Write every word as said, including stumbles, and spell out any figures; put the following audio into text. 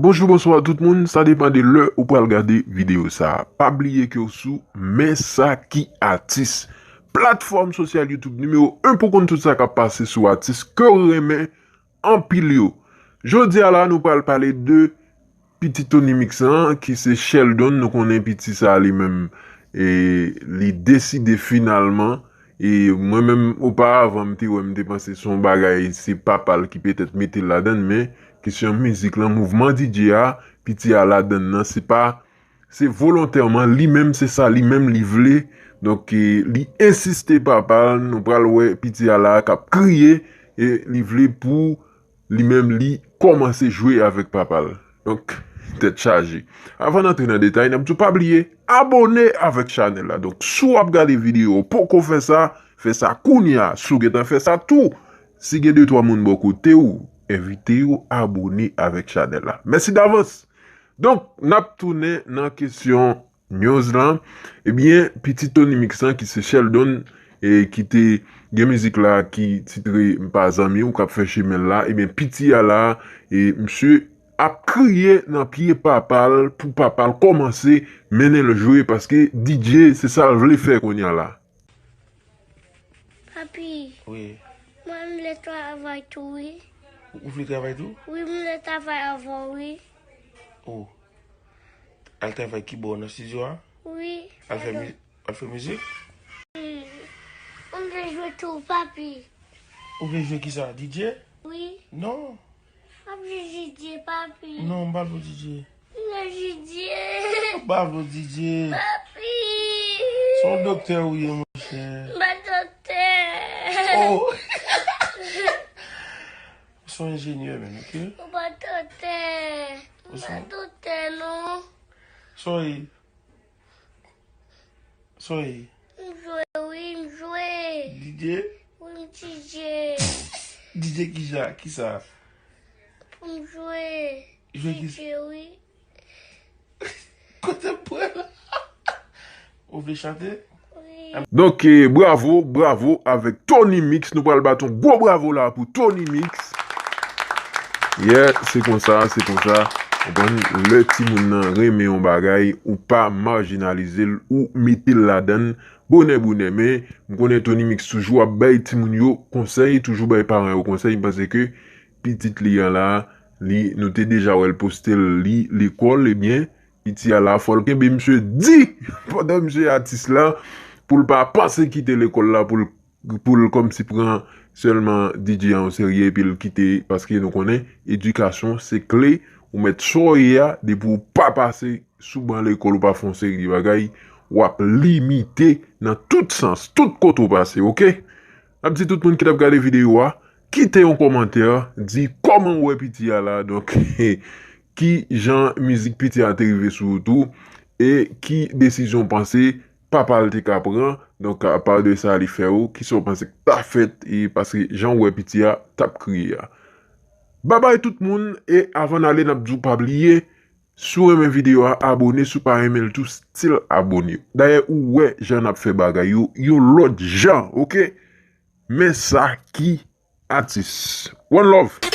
Bonjou, bonswa tout moun, sa depann de lè ou pral gade videyo sa a. Pa bliye ke w sou Men Sa Ki Atis, platfòm sosyal YouTube nimewo en pou konn tout sa k ap pase sou atis ke w renmen anpil yo. Jodi a la, nou pral pale de piti Tony Mix lan, ki se Sheldon. Nou konnen piti sa li menm, e, li deside finalman. E mwen menm, oparavan, m te wè, m te panse se yon bagay, se papa l ki petèt mete l ladan l, men kesyon mizik lan, mouvman D J a, piti a ladan l nan, se pa, se volontèman, li menm, se sa li menm li vle. Donk, e, li ensiste papa l, nou pral wè piti a la k ap kriye, e li vle pou li menm li kòmanse jwe avèk papa l. Donk, tèt chaje. Avan n antre nan detay, n ap di w pa bliye abòne avèk chanèl la. Donk, si w ap gade videyo, w poko fè sa, fè sa kounye a. Si w gentan fè sa tou, si gen de twa moun bò kote w, envite yo abòne avèk chanèl la. Mèsi davans. Donk, n ap tounen nan kesyon news lan. Ebyen, piti Tony Mix lan, ki se Sheldon, e ki te gen mizik la ki titre M pa zanmi w, k ap fè chemen l la, ebyen, piti a la, e misye ap kriye nan pye papa l pou papa l kòmanse mennen l jwe, paske D J se sa l vle fè kounye a la. Papi, wi, mwen m vle travay tou, wi. Ou, ou vle travay tou? Wi, m vle travay avè w, wi. Oh. Al travay ki bò, nan estidyo a? Wi. Al fè mi-, al fè mizik? Wi. Mwen vle jwe tou, papi. Ou vle jwe kisa? D J? Wi. Non. M ap jwe D J, papi. Non, m pa vle D J. M vle D J. M pa vle D J. Papi. Se yon doktè ou ye, monchè. M pa doktè. Oh. Ou se yon enjenyè, menm, ok? M pa doktè. M pa doktè, non. Sa w ye? Sa w ye? M jwe, wi, m jwe. D J? Wi, m D J. D J kija, kisa? M jwe. Jwe ki D J, wi. Kote m pran la? Ou vle chante? Wi. Donk, e, bravo, bravo avèk Tony Mix. Nou pral bat yon gwo bravo la pou Tony Mix. Yeah, se konsa, se konsa. Konprann, lè timoun nan renmen yon bagay, ou pa majinalize l, ou mete l ladan l, bonè, bonè. Men, m konnen Tony Mix toujou ap bay timoun yo konsèy, toujou bay paran yo konsèy. M panse ke pitit li an la, li, nou te deja wè l poste l, li lekòl, ebyen, piti a la, fò l kenbe misye di, pandan misye atis la, pou l pa panse kite lekòl la, pou l, pou l kòmsi pran sèlman D J an oserye, epi l kite, paske nou konnen, edikasyon se kle, ou mèt sa w ye a, depi w pa pase sou ban lekòl, ou pa fè yon seri de bagay, w ap limite nan tout sans, tout kote w pase, ok? N ap di tout moun ki t ap gade videyo a, kite yon kòmantè, di kòman w wè piti a la, donk, ki jan mizik piti a te rive sou ou tou, e ki desizyon w panse papa l te ka pran, donk, apa de sa li fè ou, kisa w panse k ta fèt, e paske jan w wè piti a t ap kriye a. Babay tout moun, e avan n ale, n ap di w pa bliye, si w renmen videyo a, abòne, si w pa renmen l tou, still abòne. Dayè, ou wè jan n ap fè bagay yo, yon lòt jan, ok? Men sa ki atis. One love.